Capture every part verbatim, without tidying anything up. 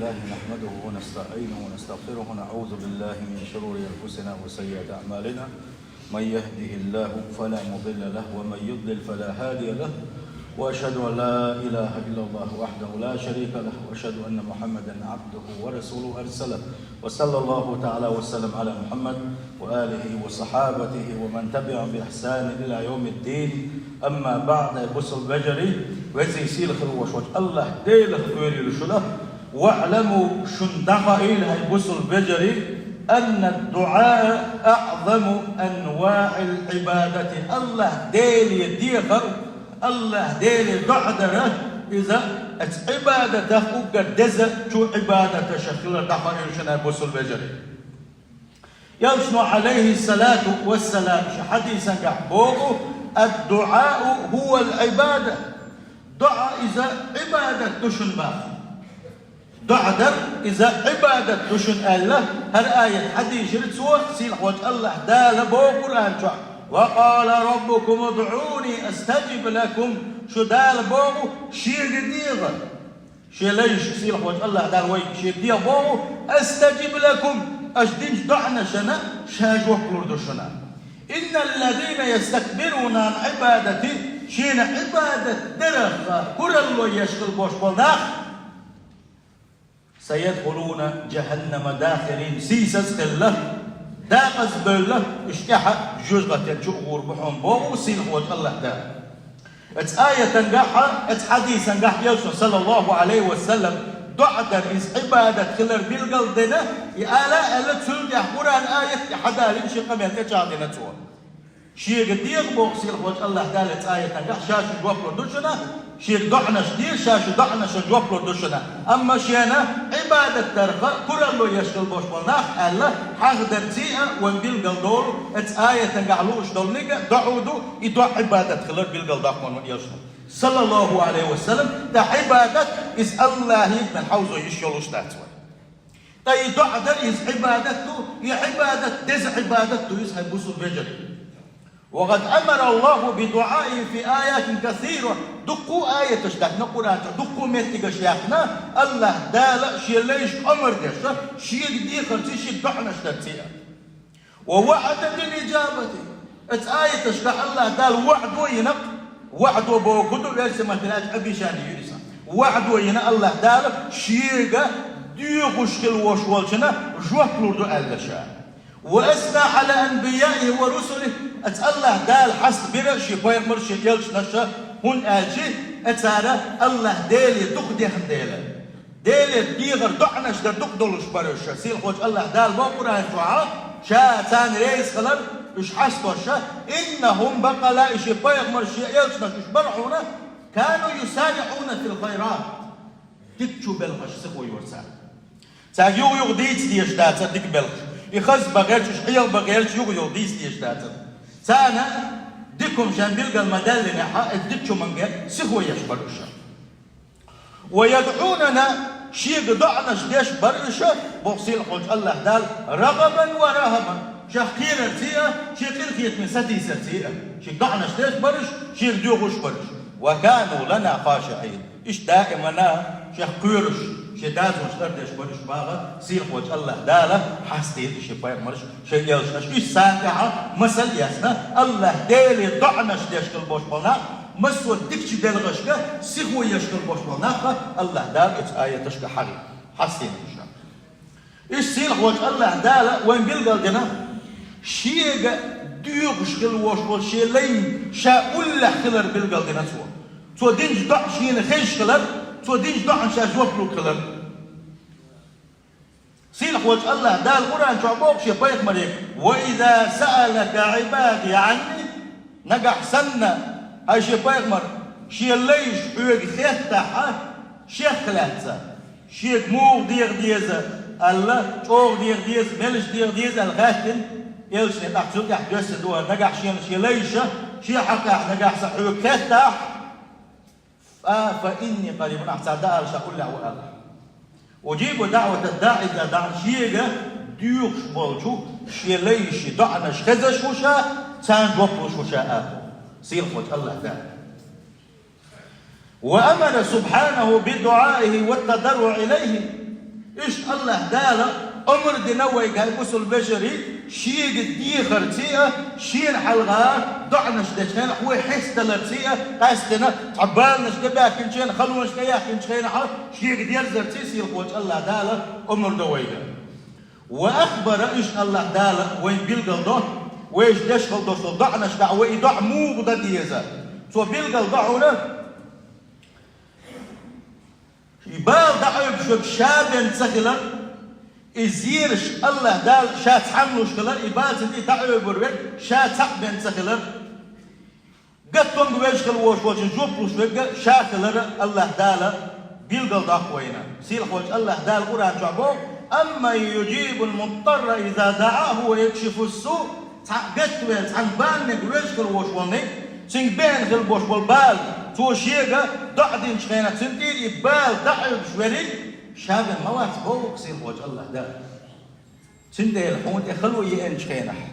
الله نحمده ونستعينه ونستغفره ونعوذ بالله من شرور أنفسنا وسيئات أعمالنا. من يهده الله فلا مضل له ومن يضلل فلا هادي له. وأشهد أن لا إله إلا الله وحده لا شريك له وأشهد أن محمدا عبده ورسوله أرسله. وصلى الله تعالى وسلم على محمد وآله وصحابته ومن تبعهم بإحسان إلى يوم الدين. أما بعد، бусалба вежарий, веза-сийлахь волчу АллахӀ Делах кхерийла шуна. واعلموا, шуна дӀахаийла, хӀай бусалба вежарий, أن الدعاء أعظم أنواع العبادة. АллахӀ Деле дехар, АллахӀ Деле доӀа дар, иза оцу Ӏибадатех уггар дезачу Ӏибадаташах хилар дӀахаийла шуна, хӀай бусалба вежарий. Элчано, Ӏалайхиссалату вассалам, шен хьадисангахь боху: «الدعاء هو العبادة». ДоӀа иза Ӏибадат ду шуна боху. ДоӀа дар иза Ӏибадат ду шуна аьлла, хӀара аят хьадийшира цо, сийлахь волчу АллахӀ Дала боху Къуръан чохь: «وقال ربكم ادعوني أستجب لكم». Шу Дала боху, Шега дегӀа. Шен лайшка, сийлахь волчу АллахӀ Дала вайга Шега дегӀа боху: «أستجب لكم», аша динчу доӀанашна Ша жоп лур ду шуна. «إن الذين يستكبرون عن عبادتي», Шена Ӏибадат дарах куралло еш хила болуш болу нах, «سيدخلون جهنم داخرين», сийсаз хилла, декъаза бевлла, уьш тӀаьхьа жоьжахатин чу а гӀур бу хьуна боху сийлахь волчу АллахӀ Дала. Оцу аятангахьа, оцу хьадисангахь Элчано, саллаллаху Ӏалайхи ва саллам, доӀа дар иза Ӏибадат хилар билгалдина, и ала аьлла, цул тӀаьхьа Къуръан аят тӀехьадалийна шен къамел тӀечӀагӀдина цо. Шега дегӀа боху сийлахь волчу АллахӀ Дала оцу аятангахь, Ша шун жоп лур ду шуна, Шега доӀанаш де, Ша шун доӀанашна жоп лур ду шуна. Амма Шена Ӏибадат дарха куралло еш хила болуш болу нах аьлла, хьахадарций а вайн билгалдолу, оцу аятангахь лууш долу ниг а доӀа ду, и доӀа Ӏибадат хилар билгалдоккху вайна Элчано, саллаллаху Ӏалайхи ва саллам. Ткъа Ӏибадат иза АллахӀе мел хьовзо йиш йолуш дац вай. Ткъа и доӀа дар иза Ӏибадат ду, и Ӏибадат деза Ӏибадат ду иза, хӀай бусалба вежарий. «وقد أمر الله بدعائه في آيات كثيرة». Дуккха а аяташ даьхна Къуръан чохь, дуккха а меттигаш яьккхина, АллахӀ Дала Шен лайшка омра деш, Шега дехарций, Шега доӀанаш дарций а. «ووعد بالإجابة». Оцу аяташкахь АллахӀ Дала ваӀдо йина, ваӀдо бохург ду, версия ма-, обещание ю иза. ВаӀдо йина АллахӀ Дала Шега доьхуш хила волуш волчунна жоп лур ду аьлла Ша. «وأثنى على أنبيائه ورسله». Оцу АллахӀ Дала хьаста бира Шен пайхамарш, Шен элчанаш, хӀунда аьлча, цара АллахӀ Деле дукха дехна дела. Деле дегӀар доӀанаш дар дукха долуш бара уьш. Сийлахь волчу АллахӀ Дала боху Къуръан чохь, Ша царна реза хилар, уьш хьастош: «إنهم», баккъала и Шен пайхамарш, Шен элчанаш уьш бара хьуна, «كانوا يسارعون في الخيرات». Дика чу белхаш сихо йора цара. Цаьрга юха-юха дийца дезаш дацара дика белхаш. И хаза бан гӀерташ, уьш хьеха бан гӀерташ, юха-юха дийца дезаш дацара. Царна дика хӀума шайн билгал ма-даьллинехь, и дика чу мангал сихо еш бара уьш. «ويدعوننا», Шега доӀанаш деш бара уьш, боху сийлахь волчу АллахӀ Дала, «رغبا ورهبا», Шех кхерарций а, Шен къинхетаме сатийсарций а. Шега доӀанаш деш бара уьш, Шега доьхуш бара уьш. «وكانوا لنا خاشعين». Иштта даимана Шех кхоьруш, Шен дозанаш лардеш бара уьш боху сийлахь волчу АллахӀ Дала, хьастийна Шен пайхамарш, Шен элчанаш. Иштта царна тӀехь масал а эцна, АллахӀ Деле доӀанаш деш хила болуш болу нах, массо а дикачу белхашка сихо еш хила болуш болу нах АллахӀ Дала оцу аяташка хьахийна, хьастийна уьш. Иштта сийлахь волчу АллахӀ Дала вайн билгалдина, Шега доьхуш хила волуш волу Шен лай Ша уллехь хилар билгалдина Цо. Цо динчу доӀа Шена хезаш хилар, Цо динчу доӀанна Ша жоп лур хилар. Сийлахь волчу АллахӀ Дала Къуръан чохь боху Шен пайхамаре: «وإذا سألك عبادي عني», нагахь санна, хӀай Шен пайхамар, Шен лайш хьоьга хеттахь, Шех лаьцна, Шега муха деха деза аьлла, чӀогӀа деха деза, мелаш деха деза аьлла хаьттина, элчане тӀаккха цул тӀаьхьа доьссина ду хӀара: нагахь Шена Шен лайша, Шен хьакъехь нагахь сан хьоьга хеттахь, «فإني قريب», ахь цара дан ала, Ша уллехь ву аьлла. «أجيب دعوة الداع إذا دعان», Шега доьхуш болчу Шен лайша доӀанаш хезаш ву Ша, царна жоп луш ву Ша аьлла. Сийлахь волчу АллахӀ Дала. «وأمر سبحانه بالدعاء والتضرع إليه». Иштта АллахӀ Дала омра дина вайга, хӀай бусалба вежарий, шега дехарций а, шена хьалха доӀанаш дечу хенахь вай хьестадаларций а, къаьстина цхьа баланаш тӀебаьхкинчу хенахь, халонаш тӀеяьхкинчу хенахь шега дерзарций сийлахьчу АллахӀ Дала омра до вайга. Ва ахбара, иштта АллахӀ Дала вайна билгалдо, вайша деш хила долуш долу доӀанаш тӀехь вай и доӀа муха дан деза. Цо билгалдо хьуна, и бала дӀаӀуьйбуш верг ша бен ца хилар, и зераш АллахӀ Дала ша цхьаьна луш хилар, и бала цунна тӀе дӀаӀуьйбур верг ша цхьаъ бен ца хилар. Гаттонга везаш хила волуш волчун жоп луш верг ша хилар АллахӀ Дала билгалдоккху вайна. Сийлахьчу АллахӀ Дала Къуръан чохь боху: «Амман южибул муттарра иза даӀаху ва якшифус су». Цхьаъ гатта ваьлла, цхьана бала мега везаш хила волуш волу, цуьнга беана хила болуш болу бала, цо шега доӀа динчу хенахь, цуьнан тӀера и бала дӀаӀуьйбуш верг ша бен ма вац боху сийлахьчу АллахӀ Дала. Цундела хьуна тӀе хало еанчу хенахь,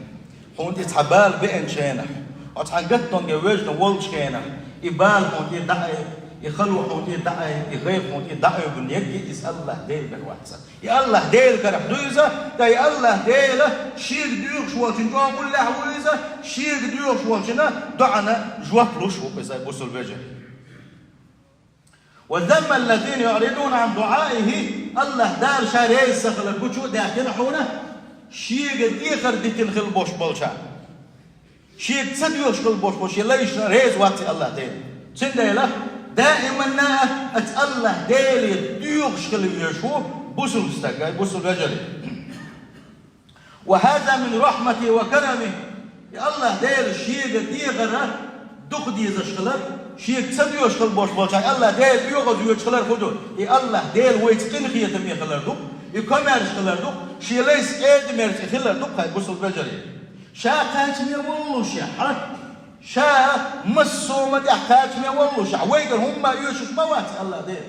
хьуна тӀе цхьа бала беанчу хенахь, хьо цхьана гаттонге вевзина волчу хенахь, и бала хьуна тӀе дӀаайа, и хало хьуна тӀе дӀаайа, и гӀайгӀа хьуна тӀе дӀаайбина ерг иза АллахӀ Дела бен вац. И АллахӀ Дела карахь ду иза, ткъа и АллахӀ Дела шега доьхуш волчун, чӀогӀа гӀуллехь ву иза, шега доьхуш волчунна доӀана жоп луш ву иза, бусалба вежарий. «Ва замма аллазина юъридуна ан дуӀаихи», АллахӀ Дала ша реза ца хилар гучу а даьккхина хьуна, шега дехар дитина хила болуш болчарна. Шега ца доьхуш хила болуш болу шен лайшна реза вац и АллахӀ Дела. Цундела даиманна а аса АллахӀ Деле доьхуш хила везаш ву бусалба стаг, ай бусалба вежарий. «Ва хаза мин рахматихи ва карамихи». И АллахӀ Дела шега дехар дукха дезаш хилар, шега ца доьхуш хила болуш болчарна АллахӀ Дела оьгӀаз йоьдуш хилар хӀун ду? И АллахӀ Дела вайца къинхетаме хилар ду-кх, и комаьрша хилар ду-кх, шен лайса Ӏедамерца и хилар ду-кх, хӀай бусалба вежарий. Ша кхачаме воллушехь, ша массо а хӀуман тӀехь кхачаме воллушехь, вайгара хӀумма оьшуш ма вац АллахӀ Дела.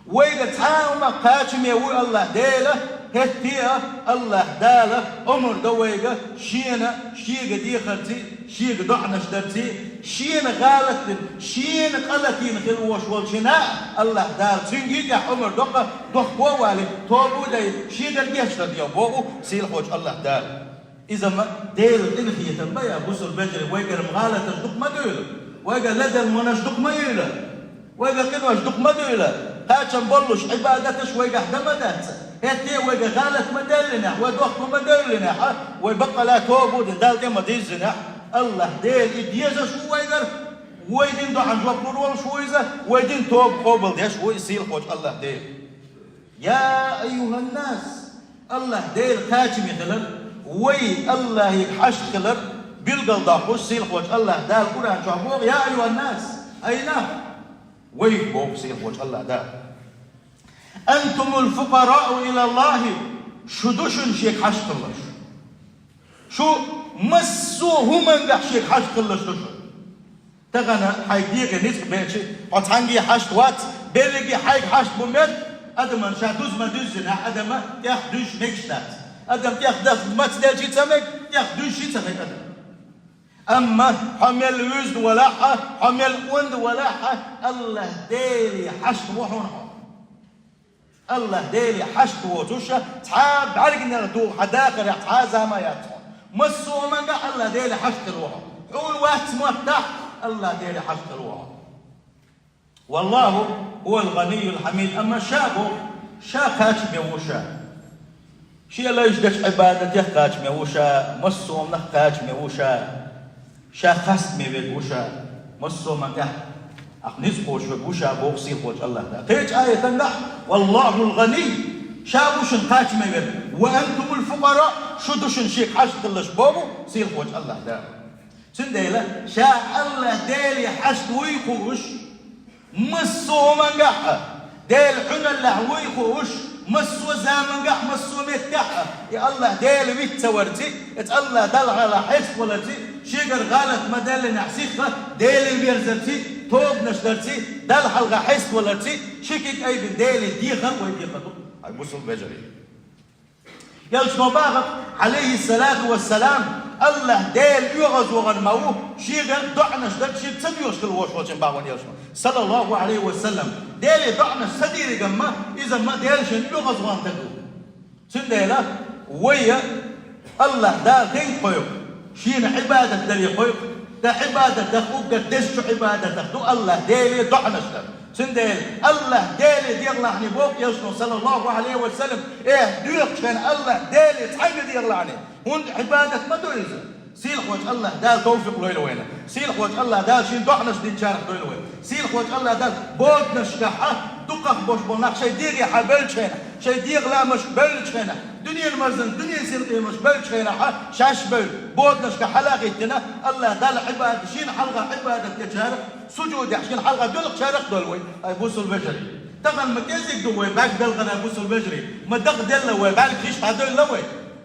Вайга цхьа а хӀума кхачаме ву АллахӀ Дела, хӀетте а АллахӀ Дала омра до вайга шена, шега дехарций, шега доӀанаш дарций, шена гӀалат дина, шена къа латийна хила волуш волчунна а АллахӀ Дала цуьнга тӀехь омра доккха, дохко а валий, тоба а дай, шегара гечдар де боху сийлахьчу АллахӀ Дала. Иза ма Делан къинхетам ба, я бусалба вежарий, вайгара гӀалаташ дукха ма дуьйла, вайгара лазаллонаш дукха ма юьйла, вайгара къинош дукха ма дуьйла, кхачам боллуш Ӏибадаташ вайгахь дан ма дац. ХӀетте а вайгара гӀалат ма даьллинехь, вай дохко ма девллинехь, вай баккъала тоба а дина, Далла тӀе ма диззинехь, АллахӀ Дела и дезаш ву вайгара, вай дина доӀан жоп лур волуш ву иза, вай дина тоба къобалдеш ву и сийлахьчу АллахӀ Дела. «Я айюханнас», АллахӀ Дела кхачаме хилар, вай АллахӀе хьашт хилар билгалдоккхуш, сийлахьчу АллахӀ Дала Къуръан чохь боху: «Я айюханнас», ай нах, вай боху сийлахьчу АллахӀ Дала. «Антумул фукъараъу илаллахӀи», шу ду шуна шега хьашт хиларш. Шу массо а хӀумангахь шега хьашт хиларш ду шу. Тахана хьайга дегӀе ницкъ беачи, хьо цхьаьнгге хьашт вац, берриге хьайга хьашт бу мел, адаман ша дуза ма дуьззинехь, адама тӀех дуьззуш мегаш дац. Адам тӀех дас маца делчи ца мег, тӀех дуьззуш ца мег адам. Амма хьо мел вуьзна валахь а, хьо мел онда валахь а, АллахӀ Деле хьашт ву хьуна хьо. АллахӀ Деле хьашт воцуш, цхьа а бӀаьрганегӀ дугӀу хьан дахарехь цхьа а зама яц хьуна. Массо а хӀумангахь АллахӀ Деле хьашт хир ву хьо. Хьуна вац моттахь, АллахӀ Деле хьашт хир ву хьо. «ВаллахӀу хӀувал гӀанийюл хьамид», амма ша боху, ша кхачаме ву ша. Шен лайш дечу Ӏибадатех кхачаме ву ша, массо а хӀуманах кхачаме ву ша. Ша хастаме верг ву ша, массо а хӀуман тӀехь ахь ницкъ кхочуш верг ву ша боху сийлахьчу АллахӀ Дала. Кхечу аятангахь: «ВаллахӀул гӀаний», ша ву шуна кхачаме верг, «ва антумул фукъараъ», шу ду шуна шега хьашт хиларш боху сийлахьчу АллахӀ Дала. Цундела ша АллахӀ Деле хьашт вуй хууш, массо а хӀумангахь а, Делан хьуьналлехь вуй хууш, массо а замангахь, массо а меттехь а, и АллахӀ Дела виц ца варци, эца АллахӀ Далла хьалха хьеставаларци, шегара гӀалат ма даьллинехь сихха, Деле верзарци, тобанаш дарци, Далла хьалха хьеставаларци, ши куьг айбина Деле дехар вай декхар ду, хьай бусалба вежарий. Элчано боху, Ӏалайхиссалату вассалам, АллахӀ Дела оьгӀазвахар ма ву, шийга доӀанаш дар, шийга ца доьхуш хила волаш волчун бахьан, аьлча, саллаллахӀу Ӏалайхи ва саллам. Дела доӀанаш ца дийриг ма, из ма Дела шийна оьгӀазваханна тӀа ву. Цундела вай АллахӀ Дала ден кхойкху, шийна Ӏибадат даре кхойкху, тӀа Ӏибадат даха уггар дезачу Ӏибадатах ду АллахӀ Деле доӀанаш дар. Цундела АллахӀ Деле дегӀалахьне боху аьлча, саллаллахӀу Ӏалайхи ва саллам, эхь доьхучу хенахь АллахӀ Деле цхьаьнга дегӀалахьне. ХӀунда Ӏибадат ма ду иза. Сийлахьчу АллахӀ Дала товфикъ лойла вайна. Сийлахьчу АллахӀ Дала шен доӀанаш динчарах дойла вай. Сийлахьчу АллахӀ Дала боданашкахь дукхах болуш болу нах шайн дегӀехь бевллачу хенахь, шайн дегӀан ламазашка бевллачу хенахь, дуьненан марзан, дуьненан синкъерамашка бевллачу хенахь, шаьш бевлла, боданашкахь хьала а хӀиттина, АллахӀ Дала Ӏибадат, шена хьалха Ӏибадат дечарах, сужудехь шена хьалха доьлхучарах а дойла вай, ай бусалба вежарий. Тахана ма кӀезиг ду вай бӀаьрг белхар, ай бусалба вежарий, ма дакъаделла вай, бӀаьрг хиш дӀадевлла вай.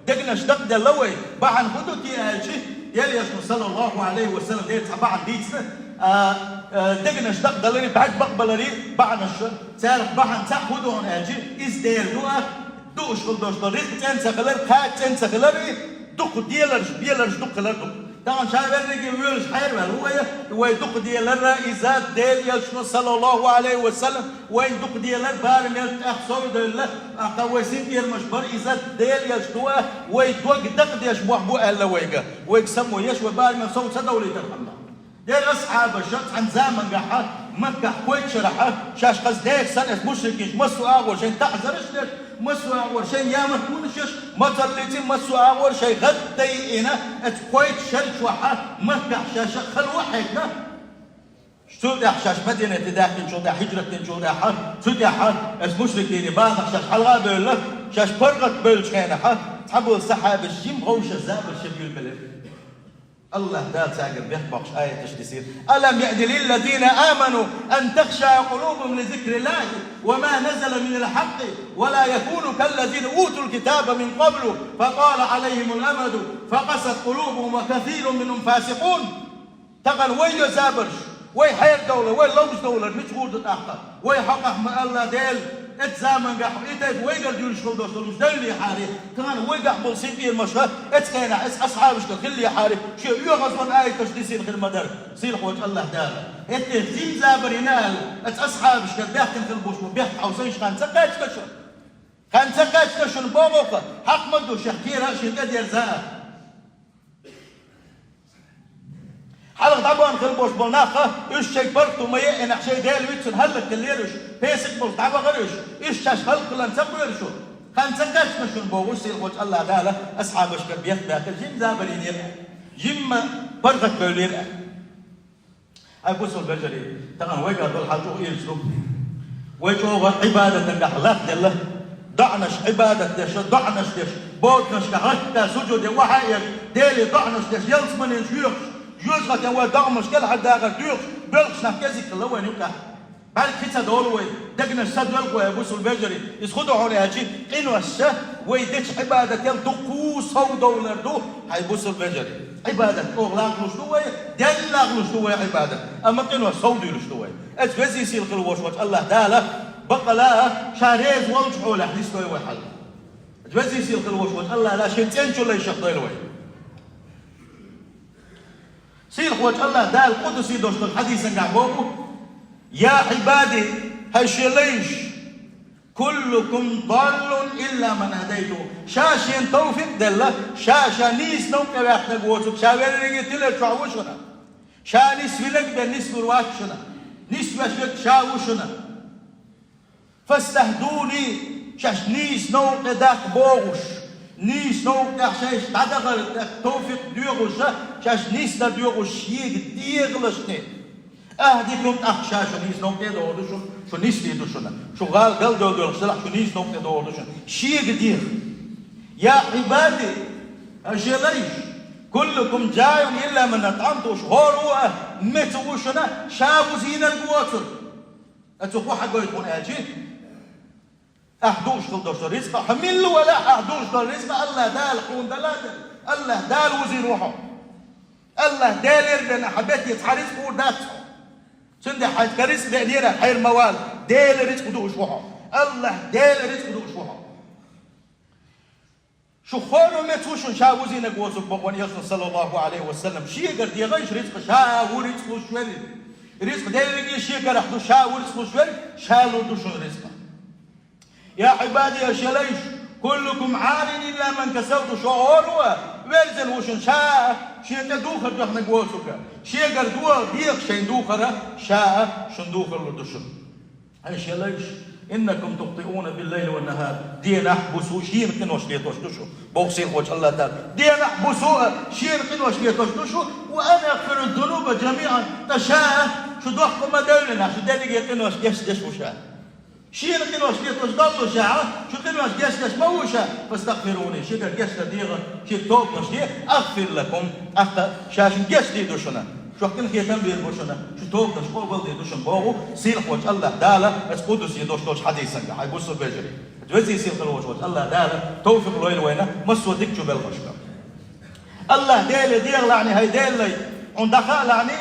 Дегнаш дакъаделла вай, бахьана хӀун ду те аьлча, Делан Элчано, саллаллахӀу Ӏалайхи ва саллам, Дела цхьа бахьана дийцина, а, а, дегнаш дакъадаларе, бӀаьрг бакъбаларе бахьанаш, царах бахьана цхьаъ хӀун ду хьуна аьлча, иза Дела ду а, дууш хила долуш долу рицкъ цӀена ца хилар, кхача цӀена ца хилар, и дукха деларш, беларш дукха хилар ду. Тахана ша верриге воьлуш хьерваьлла ву вай, вай дукха делар а иза Делан Элчано, саллаллахӀу Ӏалайхи ва саллам, вайн дукха делар барамел тӀех сов а девлла, тӀаккха вай синкъерамаш бар иза Делан Элча ду а, вай дог дакъадеш мохь бу аьлла вайга. Вайга само еш, вай барамел сов ца довлийтархьама. Дера асхьабаша цхьана замангахьа, Маккахь кхойтта шарахьа, шаьш хаза нехан санна эс мушрикинчу массо а агӀор шайн таӀзараш деш, массо а агӀор шайн ямартлонаш еш, мацаллица массо а агӀор шайн гӀад тайина, эцу кхойтта шар чохьа Маккахь шаьш хала ву а хьегна. Цул тӀаьхьа шаьш Мадинате даьккхинчул тӀаьхьа, хьижрат динчул тӀаьхьа, цул тӀаьхьа эс мушрикийн базах шаьш хьалха а бевлла, шаьш паргӀат бевллачу хенахьа, цхьаболу сахьабаш жима ховша забарш юьйлабелира. АллахӀ Дала цаьргара бехк боккхуш аяташ дисира: «ألم يأن للذين آمنوا أن تخشع قلوبهم لذكر الله وما نزل من الحق ولا يكونوا كالذين أوتوا الكتاب من قبل فطال عليهم الأمد فقست قلوبهم وكثير منهم فاسقون». Тахана вай йо забарш, вай хьердовлар, вай ловзадовлар мича гӀур ду тӀаккха? Вай хьокъахь ма-аллара Дела, эцу замангахь и тайпа вайгара дуьйлуш хила долуш долу уьш девллехьара, тахана вайгахь болу синкъерамаш эцу хенахь эцу асхьабашкара хиллехьара, шен оьгӀазван аяташ дисина хир ма дара сийлахьчу АллахӀ Дала. ХӀетте жима забар йина аьлла, эцу асхьабашкара баьхкина хила болуш бу бехк хьовсийша, ханна ца кхаьчна шу? Ханна ца кхаьчна шуна боху-кх, хьакъ ма ду шех кхера а шен тӀедерза а? Хьалха дӀабахана хила болуш болу нах, уьш шайн паргӀато ма еъинехь, шайн Дела вуьйцург хӀаллакьхилира уьш, песик болуш дӀавахара уьш, уьш шаьш хӀаллакьхиларна ца кхоьру шу? Ханна ца кхаьчна шуна боху сийлахьчу АллахӀ Дала асхьабашкара бехк баьккхина, жима забар йинера, жимма паргӀат бевллера. Ай бусалба вежарий, тахана вайгахь долу хьал чӀогӀа ирча ду. Вай чӀогӀа Ӏибадатан тӀехь лахделла, доӀанаш Ӏибадат деш, доӀанаш деш, боданашка хӀотта сужуде охьа а еш, Деле доӀанаш деш, ялсаманин жоьхуш, жоьжахатин вай догӀмаш кӀелхьардахар доьхуш, боьлхуш нах кӀезиг хилла вайна юкъахь. БӀаьрг хи ца долу вай, дегнаш ца доьлху вай, ай бусалба вежарий. Иза хӀун ду хьуна аьлча, къиношца вай дечу Ӏибадател дуккха сов довлар ду, ай бусалба вежарий. Ӏибадат чӀогӀа лагӀлуш ду вай, денна лагӀлуш ду вай Ӏибадат, амма къинош сов дуьйлуш ду вай. Эцу везий сийлахь хила волуш волчу АллахӀ Дала бакъала ша реза волчу хьолехь нисдой вай хьал. Эцу везий сийлахь хила волуш волчу АллахӀ Дала шен цӀеначу лайшах дойла вай. Сийлахьчу АллахӀ Дала къудсий долуш долу хьадисангахь боху: «Я Ӏибади, хӀай шен лайш, куллукум даллун илла ман хӀадайту». Ша шена тавфикъ делла, ша, ша нийса новкъа ваьхнарг воцург, ша верриге тилар чохь ву шуна. Ша нисвинарг бен нислур вац шуна. Нисвеш верг ша ву шуна. «Фастахдуни», шаьш нийса новкъа даккха бохуш, нийса новкъа тӀехь шайша дӀадахар тӀе тавфикъ доьхуш, шаьш нисдар доьхуш шега дегӀалашне. «Ахдикум», тӀаккха ша шу нийса новкъа тӀе догӀур ду шуна, шу нисвийр ду шуна, шу гӀала галдевлла доьлхуш делахь, шу нийса новкъа тӀе догӀур ду шуна. Шега деха. «Я Ӏибади, хӀай шен лайш, куллукум жаиун илла ман атӀамту», шу хӀора ву а, меца ву шуна, ша вузийнарг воцург. Ткъа цо хӀун хьагойту хьуна аьлчи? Ахь дууш хила долуш долу рицкъа, хьо милла валахь, ахь дууш долу рицкъа АллахӀ Дала хьуна дала а дела, АллахӀ Дала вузийр ву хьо. АллахӀ Делера бен ахьа бетте цхьа рицкъа гӀур дац хьо. Цундела хьайца рицкъа деънера хьайр ма вала, Делан рицкъа дууш ву хьо. АллахӀ Делан рицкъа дууш ву хьо. Шу хоро меца ву шун ша вузийнарг воцург боху вайн Элчано, саллаллаху Ӏалайхи ва саллам. Шегара дегӀа ша рицкъа, ша ву рицкъ луш верг. Рицкъа дерриге шегарахь ду, ша ву рицкъ луш верг, ша лур ду шун рицкъа. يا عبادي, ша лайш, كلكم عار إلا من كسوت, шо гӀоро а верзина ву шун ша, шен тӀе духар доьхнарг воцург. Шегара дегӀа шайн духар а, ша а шун духар лур ду шун. Ай, ша лайш, إنكم تخطئون بالليل والنهار, денахь, бусу шена къинош летош ду шу, боху сийлахьчу АллахӀ Дала. Денахь, бусу а шена къинош летош ду шу, وأنا أغفر الذنوب جميعا, ткъа ша а шу доккха ма девлла, шу дерриге къинош гечдеш ву ша. Шена къинош летош доллушехь а, шу къинош гечдеш ма ву ша. فاستغفروني, шегара гечдар дегӀа, шега тобанаш де, أغفر لكم, тӀаккха ша шун гечдийр ду шуна. Шух къинхетам бийр бу шуна, шу тобанаш къобалдийр ду шуна, боху сийлахьчу АллахӀ Дала оцу къудсий долуш долчу хьадисехь, хьайн бусалба вежарий. Везий сийлахь волчу АллахӀ Дала тавфикъ лойла вайна массо а дикачу белхашка. АллахӀ Деле дегӀ лаьӀни, хӀай Делан лай, хьуна дӀахаа лаьӀни,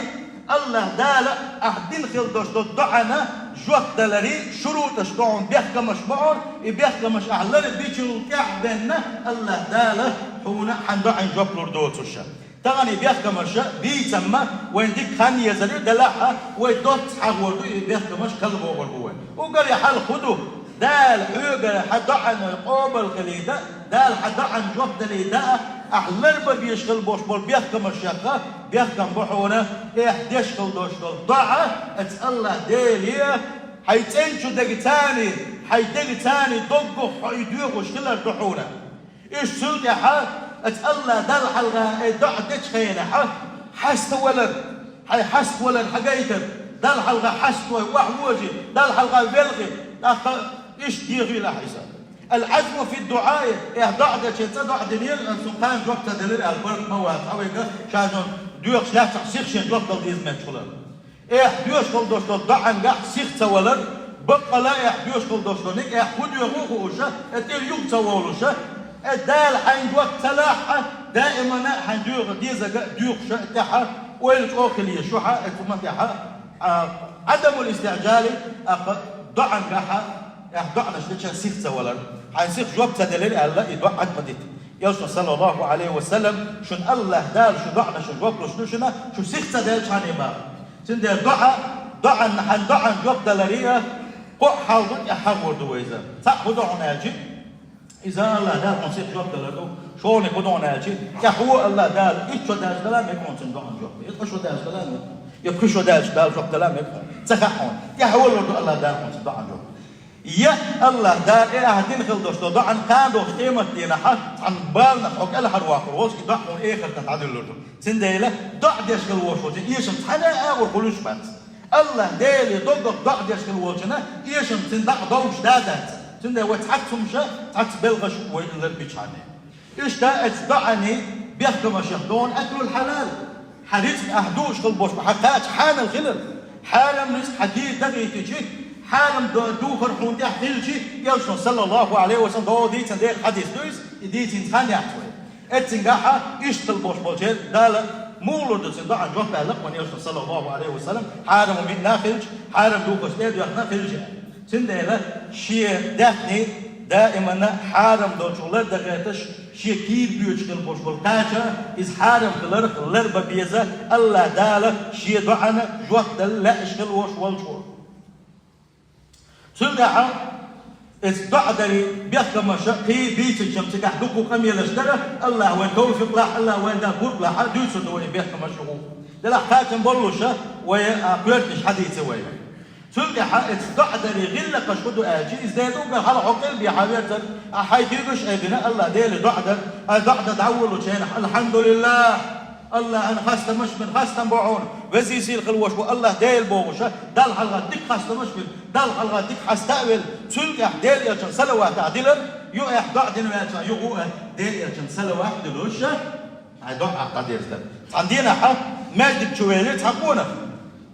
АллахӀ Дала ахь дина хила долуш долу доӀана жоп даларан шурутӀаш ду хьуна, бехкамаш бу хьуна, и бехкамаш ахь лар бичул тӀаьхьа бенна, АллахӀ Дала хьуна хьан доӀанна жоп лур доцуш. Тахана и бехкамаш бийцамма вайн дика хан езар ю, делахь а вай доцца хьахор ду, и бехкамаш кхалбохур бу вай. Уггаре хьалха хӀун ду? Дала хьоьгара хьан доӀанна къобал хилийта, Дала хьан доӀанна жоп далийта, ахь ларбан безаш хила болуш болу бехкамашех бехкам бу хьуна, ахь деш хила долуш долу доӀа, оцу АллахӀ Деле хьайн цӀеначу дегацаний, хьайн дегацаний доггах хьо и доьхуш хилар ду хьуна. Уьш цул тӀаьхьа оцу АллахӀ Далла хьалха и доӀа дечу хенахь хьаставалар, хьайн хьаставалар хьагайтар, Далла хьалха хьаставой, охьавожий, Далла хьалха велхий, тӀаккха иштта дехийла ахь иза. العزم في الدعاء, ахь доӀа дечу, цкъа доӀа динера, цунна кхана жоп ца делира аьлла, барт ма вац, хьан вайга ша жон доьхуш лаьцна сиха шен жоп дала деза меттахула. Ахь доьшуш хила долуш долу доӀангахь сиха ца валар, баккъала ахь доьшуш хила долуш долу, ника ахь хӀун доьху а хууша, и тӀера юха ца волуша, и Дала хьайн жоп ца лахь а, даимана хьайн доьху дезага а доьхуша, и тӀаьхьа ойла чӀогӀа хила еза шуьхьа, и цу ма тӀаьхьа, а, Ӏадамул истиӀжали, а, доӀангахьа, ахь доӀанаш деча сиха ца валар, хьайн сиха жоп ца делира аьлла, и доӀа Ӏад ма дита. Элчано, саллаллаху Ӏалайхи ва саллам, шуна АллахӀ Дала шу доӀанашна жоп луш ду шуна, шу сиха ца делчхьана баху. Цундела доӀа, доӀанна хьан доӀанна жоп даларе а, кхоъ хьал ду, тӀаьхьа хьагӀор ду вай иза. Цхьаъ хӀун ду хьуна аьлчи, иза АллахӀ Дала хьуна сиха жоп далар ду, шолгӀа хӀун ду хьуна аьлчи, тӀаьхьо АллахӀ Дала итт шо даьлча дала мега хьуна цуьнан доӀанна жоп. Итт шо даьлча дала мега хьуна. Я пхи шо даьлча Дала жоп дала мега хьуна. Ца хаьа хьуна. ТӀаьхьо лур ду АллахӀ Дала хьуна цуьнан доӀанна жоп. Я АллахӀ Дала, э, ахь дина хила долуш долу доӀанна кхана долуш къемат дийнахьа, цхьана баланах хьо кӀелхьарваккхур волчу и доӀа хьуна эхартан дӀадуьллур ду. Цундела доӀа деш хила волуш волчун эшам цхьана а агӀор хуьлуш бац. АллахӀ Деле доггах доӀа деш хила волчунна эшам цуьнан дакъа довш да а дац. Цундела вай цхьацца хӀумаша, цхьацца белхаш вай лар бичхьана. Иштта оцу доӀанан бехкамашех ду хьуна аклул хьалал. Хьан рицкъ ахь дууш хила болуш бу, хьан кхача хьанал хилар. Хьарам рицкъ хьан дийр дагӀийтичи, хьарам до-, духар хьуна тӀехь хилчи, Элчано, саллаллаху Ӏалайхи ва саллам, догӀу дийцина дехар хьадис ду иза, и дийцина цхьаьна яц вай. Эццигахьа иштта хила болуш болчеран Дала муха лур ду цуьнан доӀанна жоп аьлла вайн Элчано, саллаллаху Ӏалайхи ва саллам, хьарам минна хилча, хьарам духарш тӀе а доьхна хилча. Цундела шен даьхни даимана хьарам долчух лардан гӀерташ, шен кийра боьдуш хила болуш болу кхача, иза хьарам хиларх ларбан беза, АллахӀ Дала шен доӀанна жоп дала лаьаш хила волуш волчо. Цул тӀаьхьа, иза доӀа даре бехкамаша кхин бийцинчам цигахь дукха къамелаш дара, АллахӀ вайн тавфикъ лахь, АллахӀ вайн Дала гург лахь, дуьйцур ду вай бехкамаш юху. Делахь кхачам боллуша вай, а, кхоьртнаш хьадийца вай. Цул тӀаьхьа иза доӀа даре гӀиллакхаш хӀун ду аьлчи, иза дерг уггар хьалха хьо къилбехьа верзар, а хьайн куьйгаш а айбина, АллахӀ Деле доӀа дар, а доӀа дан дӀаволучу хенахь, алхьамдулиллахӀ, АллахӀ, ан хастамаш бина, хастам бу хьуна, везий сийлахь хила волуш ву АллахӀ Дела бохуша, Далла хьалха дика хастамаш бина, Далла хьалха дика хьаста а велла, цул тӀаьхьа Делан Элчанна салават а дилар, юха а доӀа дина ваьлча, юха а Делан Элчанна салават а дилуша, хьайн доӀа дӀадерза дара. Цхьана дийнахьа маьждиг чу велира цхьа къонах.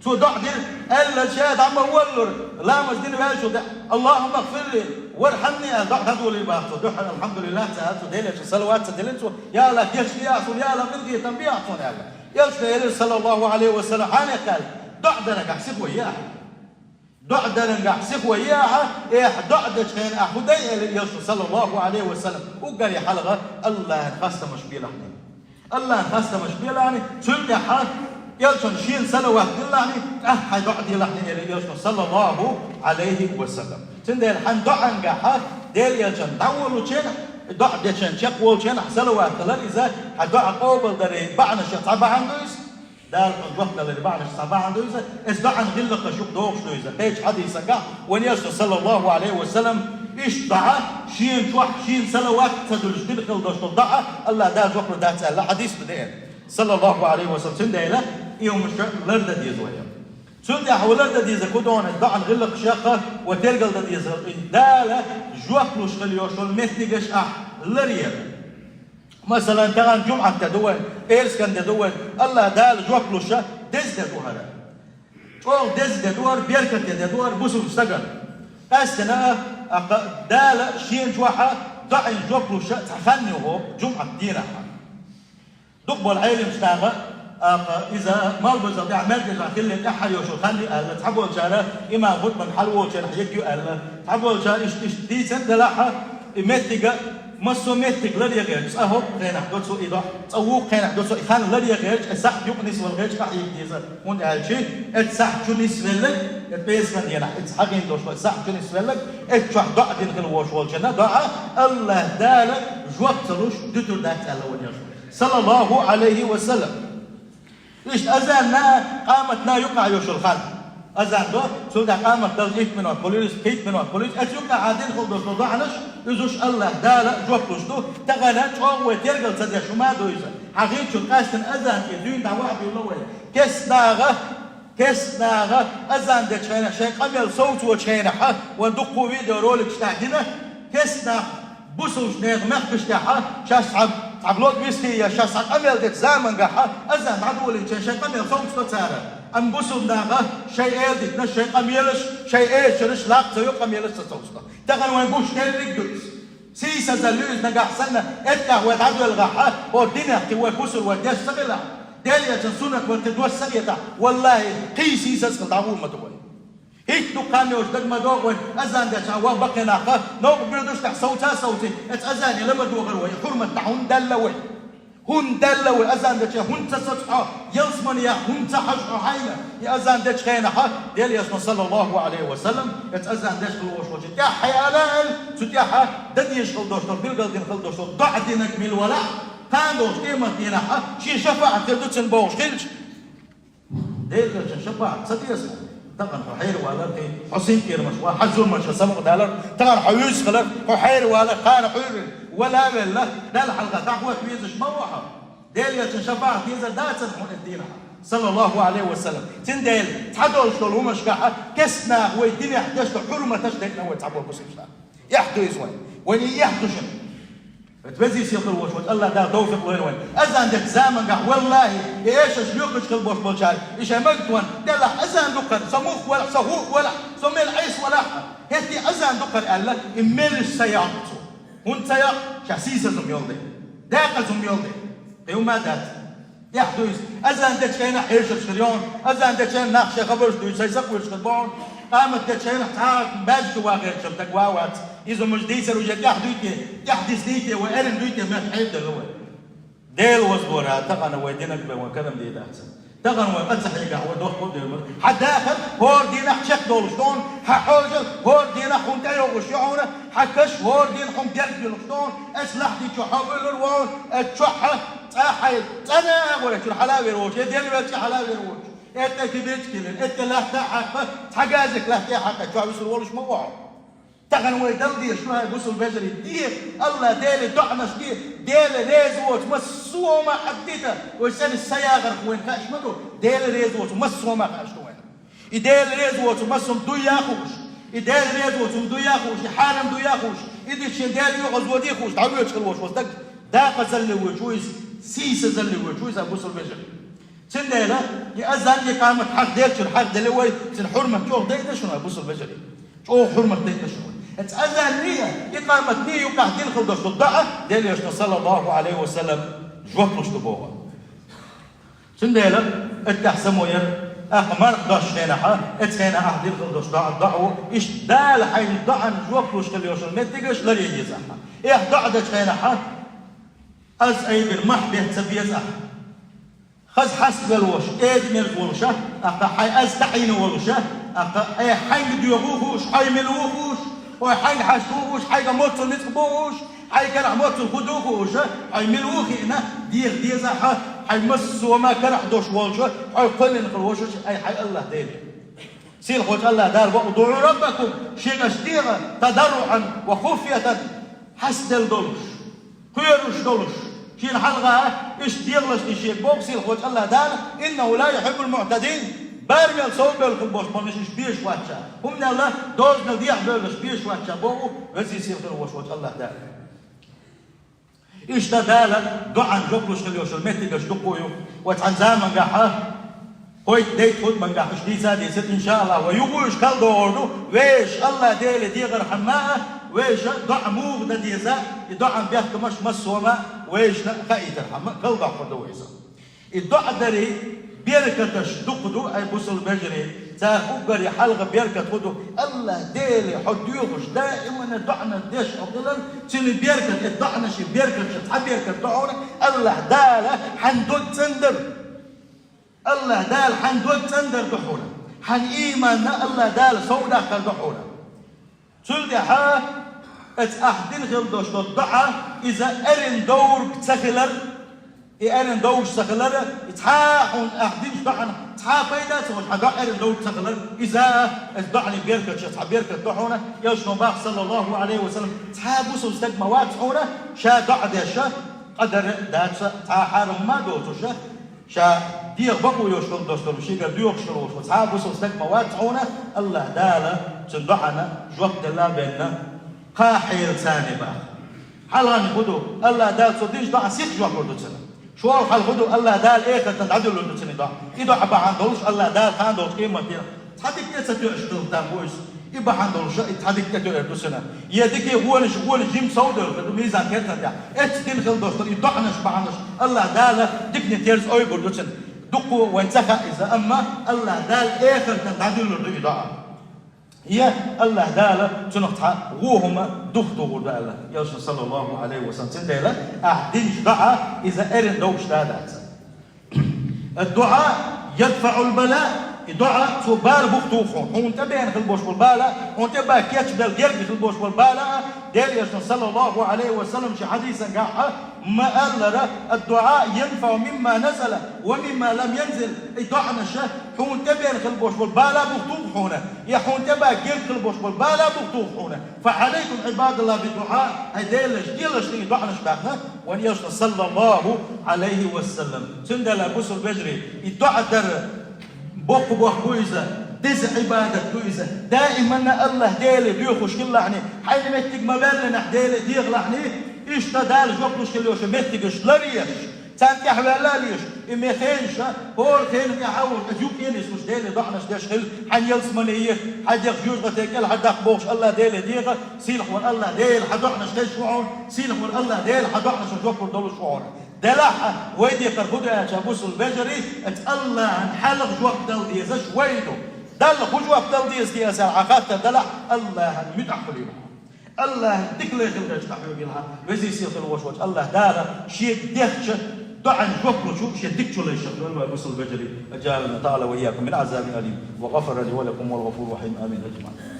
Цо доӀа дира, аьлла, ша дӀа ма воллура, ламаз дина ваьллачул тӀаьхьа, «Аллахумма гфирли вархьамни», аьлла, доӀа дӀадолийра боху цо. Дуьххьара «Алхьамдулиллахь» ца аьлла, цо Делан Элчанна салават ца диллина цо, «Я АллахӀ, гечдехьа суна, я АллахӀ, къинхетам бехьа суна», аьлла. Элчано элира, саллаллаху Ӏалайхи ва саллам, хьанехк аьлла, доӀа дарехь сиха вай яхьа. ДоӀа дарангахь сихо е ахьа, э, ахьа доӀа дечу хенахь ахьа хӀун дай аьлла Элчано, саллаллаху Ӏалайхи ва саллам, уггаре хьалха Аллахьан хастамаш белахь. Аллахьан хастамаш белахь, цул тӀаьхьа Элчано шена салават диллахь, тӀаккха хьайн доӀа делахь аьлла Элчано, саллаллаху Ӏалайхи ва саллам. Цундела хьайн доӀангахьа Делан Элчанна дӀаволлучу хенахь, доӀа дечу хенахь, чекхволучу хенахь салават хилар иза, хьан доӀа къобалдаран бахьанашех цхьа бахьана ду иза. Дала хьуна жоп даларан бахьанашех цхьа бахьана ду иза, эцу доӀан гӀиллакхаш юкъа догӀуш ду иза. Кхечу хьадисангахь вайн Элчано, саллаллаху Ӏалайхи ва саллам, иштта доӀа, шена чохь, шена салават ца дуьллуш дина хила долуш долу доӀа, Аллахь Дала жоп лур дац аьлла хьадис ду деана, саллаллаху Ӏалайхи ва саллам. Цундела и хӀумаш лардан деза вай. Цул тӀаьхьа вай лардан деза кху догӀанан доӀан гӀиллакхашех вай тергал дан деза, и Дала жоп луш хила йолуш йолу меттигаш ахь ларъяра. Масалан, тахана жумӀат де ду вайн, пӀераскан де ду вайн, Аллахь Дала жоп луш деза де ду хӀара. ЧӀогӀа деза де ду хӀара, беркате де ду хӀара бусулба стагана. Къаьстина а, а, Дала шена чохь а доӀийн жоп луш цхьа хан ю хӀокху жумӀат дийнахь. Дукха болу Ӏеламчу наха, а, иза малбазал тӀехь маьркӀажахь хилла тӀаьххьара йолуш йолу хан ю аьлла, цхьаболчара имам хутбан хьалаволчарна хьегна ю аьлла, цхьаболчара иштта, иштта дийцина делахь а, и меттига, массо а меттиг ларъян гӀерташ, цкъа хӀокху хенахь до цо и доӀа, цкъа вукху хенахь до цо и хан ларъян гӀерташ, и сахьт юкъа нисвала гӀерташ къахьега деза, хӀунда аьлча, эцу сахьт чу нисвелларг, эцу пӀераскан дийнахь, эцу хьагӀийна долуш долу сахьт чу нисвелларг, эцу чохь доӀа дина хила волуш волчунна доӀа Аллахь Дала жоп ца луш дуьтур дац аьлла вайн Элчано, саллаллаху Ӏалайхи ва саллам. Иштта азанна, къаматна юкъахь йолуш йолу хан. Азан до, цул тӀаьхьа къамат далча итт минот хуьлийла, пхийтта минот хуьлийла, эцу юкъахь дина хила долуш долу доӀанаш, уьш Аллахь Дала жоп луш ду, тахана чӀогӀа вай тергал ца деш хӀума ду иза. Хьан хӀинца чу къаьстина азан тӀе дуьйна дӀавахьа дуьйла вай. КестнагӀа, кестнагӀа азан дечу хенахь, шайн къамел совцочу хенахь, вайн дуккха видеороликаш тӀехь гина, кестнахь бусулбачу нехан мехкаш тӀехь, шаьш цхьа, цхьа блог висхий я, шаьш цхьа къамел дечу замангахь, азан дӀадолийначу шайн къамел совцадо цара. Амма бусулба наха шайн эладитанаш, шайн къамелаш, шайн эшараш лакха ца йо, къамелаш ца совцадо. Тахана вайн гуш дерриг ду иза. Сийсазалла ю иза нагахь санна, эттехь вай дӀадоьлхахь, хӀокху динехь кхин вай бусулба вай деш ца хилахь, Делан Элчанан суннат вай кхин дош ца хетахь, валлахӀи, кхин сийсаза хила дӀагӀур ма ду вай. ХӀинца дукха хан йолуш дага ма догӀу вайн, азан дечахь ваха баккхий нах, новкъа буьйлуш тӀехь совца а совций, эцу азане ла ма догӀура вай, хьурмат дӀа хӀунда даьлла вай? ХӀунда даьлла вай азан дечахь, хӀунда ца соцу хьо, ялсамане яха хӀунда ца хьажа хьо хьайна? И азан дечу хенахь, Делан Элчано, саллаллаху Ӏалайхи ва саллам, эцу азан деш хила волуш волчу тӀаьхьа хьайна аьлла, цу тӀаьхьа дан дезаш хила долуш долу, билгал дина хила долуш долу доӀа динарг мила валахь, кхана долчу къематдийнахь шен шапаӀат хир ду цуьнан бохуш хилча, Делан Элчанан шапаӀат ца деза хьуна. Тахана хьо хьеравалар, кхин хьо синкъерамаш ван, хьан зуламаша самукъадалар, тахана хьо вуьйцуш хилар, хьо хьеравалар, кхана хьуьйриг вала а велла, Далла хьалха дӀахӀотта везаш ма ву хьо. Делан Элчанан шапаӀат дезар дацара хьуна и дийнахь, саллаллаху Ӏалайхи ва саллам. Цундела цхьадолуш долу хӀуманашкахь кестнахь вай динехь деш долу хьурматаш дайина вай цхьаболу бусулба нах. Эхь ду иза вайн. Вайна и эхь ду шуна. Веза-сийлахь волуш волчу Аллахь Дала товфикъ лойла вайна. Азан дечу замангахь, валлахӀи, и эшарш лоькхуш хила болуш болчара, и шайн магатонна, делахь азан ду-кх хӀара, со муха велахь, со хӀуъа велахь, со мел Ӏеса велахь, хӀетте азан ду-кх хӀара аьлла, и меллаша ца яккха цо. ХӀунда ца яккха? Ша сийсаза хӀума йолу дела. Декъаза хӀума йолу дела. Кхин хӀума дац. Эхь ду иза. Азан дечу хенахь хьешарш хир йогӀу. Азан дечу хенахь нах шайн хабарш дуьйцу, сайн сакъоьруш хир бохьу. Къамат дечу хенахь цхьа баьжча ван гӀерташ дагаван а вац. Иза хӀуманаш дийцар уже тӀехь дуй те, тӀехь дисдий те, вай эрна дуй те, меттахь хьедаделла вай. Делан возаллора, тахана вай динарг бен вай карам дийр дац. Тахана вай къа ца хьегахь, вай дохко а дер бара. Хьан дахар хӀора дийнахь чекхдолуш ду хьуна, хьан хьожал хӀора дийнахь хьуна тӀейогӀуш ю хьуна, хьан каш хӀора дийнахь хьуна дерг билуш ду хьуна, эцу лахьди чу хьо вуьйлур ву хьуна, эцу чохь хьан цӀа хьайла, цӀа а агӀор эцу чуьра хьала а вер воцуш, я дерриг велча хьала а вер воцуш, эттӀе кибирчкилира, эттӀе латта а хьакха, цхьа газик латта а хьакха, чохь вуьсур волуш ма ву хьо. Тахана вай дала дезаш ду хьайн бусулба вежарий, де, Аллахь Деле доӀанаш де, Дела реза воцу массо а хӀума хьан дита, вай санна са ягӀарх вайна хаьаш ма ду, Дела реза воцу массо а хӀума хаьаш ду вайна. И Дела реза воцу массо а дуй а хууш, и Дела реза воцу дуй а хууш, и хьарам дуй а хууш, и дича шен Дела оьгӀазводий хууш, дӀавоьдуш хила волуш волу стаг дакъазалле воьдуш ву иза, сийсазалле воьдуш ву иза бусулба вежарий. Цундела и азан, и къамат хьахделчуьра хьахделла вай, цуьнан хьурмат чӀогӀа дайина шуна, бусулба вежарий. ЧӀогӀа хьурмат дайина шуна. Эцу азанний, и къаматний юкъахь дина хила долуш долу доӀа Делан Элчано, саллаллаху Ӏалайхи ва саллам, жоп луш ду боху. Цундела, эттехь само яра, ТӀаккха марха дош хенахьа, эцу хенахь ахь дина хила долуш доӀа, доӀа ву, иштта Дала хьайн доӀан жоп луш хила йолуш йолу меттигаш ларъян еза ахьа. Эхь доӀа дечу хенахьа, аз айбира махь бетта ца беза ахьа. Хаза хьаставелла волуш, эда мерза волуша, ахьа хьайн аз таӀийна волуша, ахьа, э, хьаьнга доьгӀу хууш, хьой мила ву хууш, хьой хьаьнга хьашт ву хууш, хьайга моццул ницкъ бу хууш, хьайн карахь моццул хӀу ду хууша, хьой мила ву хиъна, деха деза ахьа, хьайн массо а ма карахь дош волчу, хьой кхоьллина хила вошуш, ай хьайн Аллах Деле. Сийлахьволчу Аллах Дала боху: «ادعوا ربكم», шегаш дегӀа, «تضرعا وخفية», хьаставелла долуш, кхоьруш долуш, шена хьалха, иштта дегӀалаш дийшийга боху сийлахьволчу Аллах Дала: «إنه لا يحب المعتدين». Барамел сов бевлла хила болуш болнаш иштта безаш вац ша. ХӀуманал дозанал дехьабевллаш безаш вац ша боху везий сийлахь хила волуш волчу Аллах Дала. Иштта Дала доӀан жоп луш хила йолуш йолу меттигаш дукха ю. Ва цхьана замангахьа, кхойтта-дейтта хутбангахь уьш дийца а дийцира, иншааллахӀ, ва юха уьш кхалдогӀур ду, вешан Аллах Деле дегӀархьама а, вешан доӀа муха дан деза, и доӀан бехкамаш массо а ма вешна хаийтархьама, кхалдоккхур ду вайса. И доӀа дарий беркаташ дукха ду, ай бусул бежарий, цара уггаре хьалха беркат хӀу ду, Аллах Деле хьо доьхуш, даимана доӀанаш деш хьо хилар, цуьнан беркат, и доӀанаш и беркаташ, цхьа беркат ду хьуна, Аллах Дала хьан дог цӀандар. Аллах Дала хьан дог цӀандар ду хьуна. Хьан ийманна Аллах Дала сов даккхар ду хьуна. Цул тӀаьхьа, эца ахь дина хила долуш долу доӀа, иза эрна доврг ца хилар, и эрна довш ца хилар, и цхьа а хьуна ахь динчу доӀана цхьа а пайда ца хуьлуш, хьан доӀа эрна довш ца хилар, иза, эца доӀанийн беркаташ цхьа беркат ду хьуна, элчано боху, саллаллаху Ӏалайхи ва саллам, цхьа а бусул стаг ма вац хьуна, ша доӀа деш, къадар а дац, цхьа а хьарам ма доцуш, ша дегӀан бакъо йолуш хила долуш долу, шегара доьхуш хила волуш волу цхьа а бусул стаг ма вац хьуна, Аллах Дала цуьнан доӀана жоп делла а бенна, кхаа хьелаца баха. Хьалхарниг хӀу ду, Аллах Дала цо динчу доӀана сиха жоп лур ду цунна. ШолгӀа хьал хӀу ду, Аллах Дала эхартана дӀадуьллур ду цунна и доӀа. И доӀа бахьана долуш Аллах Дала кхана долчу къематдийнахь цхьа дика тӀе ца тоьуш хилла там вуйса. И бахьана долуш и цхьа дика тӀе тоьур ду цунна. Я дикий гӀонаш, гӀонаш жима сов девлла хир ду мизан кертан тӀехь. Эцна дина хила долуш долу и доӀанаш бахьанаш Аллах Дала дикане терза ойбур ду цунна. Дукха вайн ца хаьа иза, амма Аллах Дала эхартана дӀадуьллур ду и доӀа. Я Аллах Дала цунах цхьа вон хӀума духтухур ду аьлла, элчано, саллаллаху Ӏалайхи ва саллам. Цундела ахь динчу доӀа иза эрна довш да дац. Ад-дуӀа ядфаӀул бала, и доӀа цо бала бухтуху хьуна. Хьуна тӀебеана хила болуш болу бала, хьуна тӀе бан кечбелла герга хила болуш болу бала, Делан элчано, саллаллаху Ӏалайхи ва саллам, шен хьадисангахь ма-аллара: «Ад-дуӀа ядфаӀу мимма назала ва мимма лам янзил». И доӀанаш хьуна тӀебеана хила болуш болу бала бухтуху хьуна, я хьуна тӀе бан герга хила болуш болу бала бухтуху хьуна. «Фа Ӏалайкум, Ӏибадаллах, бид-дуӀа», хьайн Делан элча, и доӀанаш баьхна вайн элчано, саллаллаху Ӏалайхи ва саллам. Цундела, бусул вежарий, и доӀа дар боккха бохам бу иза, деза Ӏибадат ду иза. Даиманна Аллах Деле доьхуш хилалахьний, хьайна меттиг ма-ваьллинехь Деле дехалахьний, иштта Дала жоп луш хила йолуш йолу меттигаш ларъеш, царна тӀаьхьаваьлла а лелаш, и мехенаш, хӀора хенан тӀаьхьа а волуш, иза юкъе а нислуш, Деле доӀанаш деш хила, хьайн ялсамане еха, хьайн дегӀ жоьжахате кӀелхьардаккха бохуш Аллах Деле деха, сийлахь волу Аллах Дела хьан доӀанаш хезаш ву хьуна, сийлахь волу Аллах Дела хьан доӀанашна жоп лур долуш ву хьуна. Делахь а, вай декхар хӀу ду аьлча, бусул вежарий, эца Аллахьан хьалха жоп дала дезаш вай ду. Далла хӀу жоп дала деза те аьлча хьан хаттар делахь, Аллахьан муьтӀахь хуьлийла хьо. Аллахьан дика лай хила гӀерташ къахьоьгийла хьо. Везий сийлахь волуш волчу Аллах Дала шега дехча доӀан жоп лучу шен дикачу лайшах дойла вай, бусул вежарий. أجارنا تعالى وإياكم من عذاب أليم، وغفر لي ولكم، والغفور الرحيم. آمين أجمعين.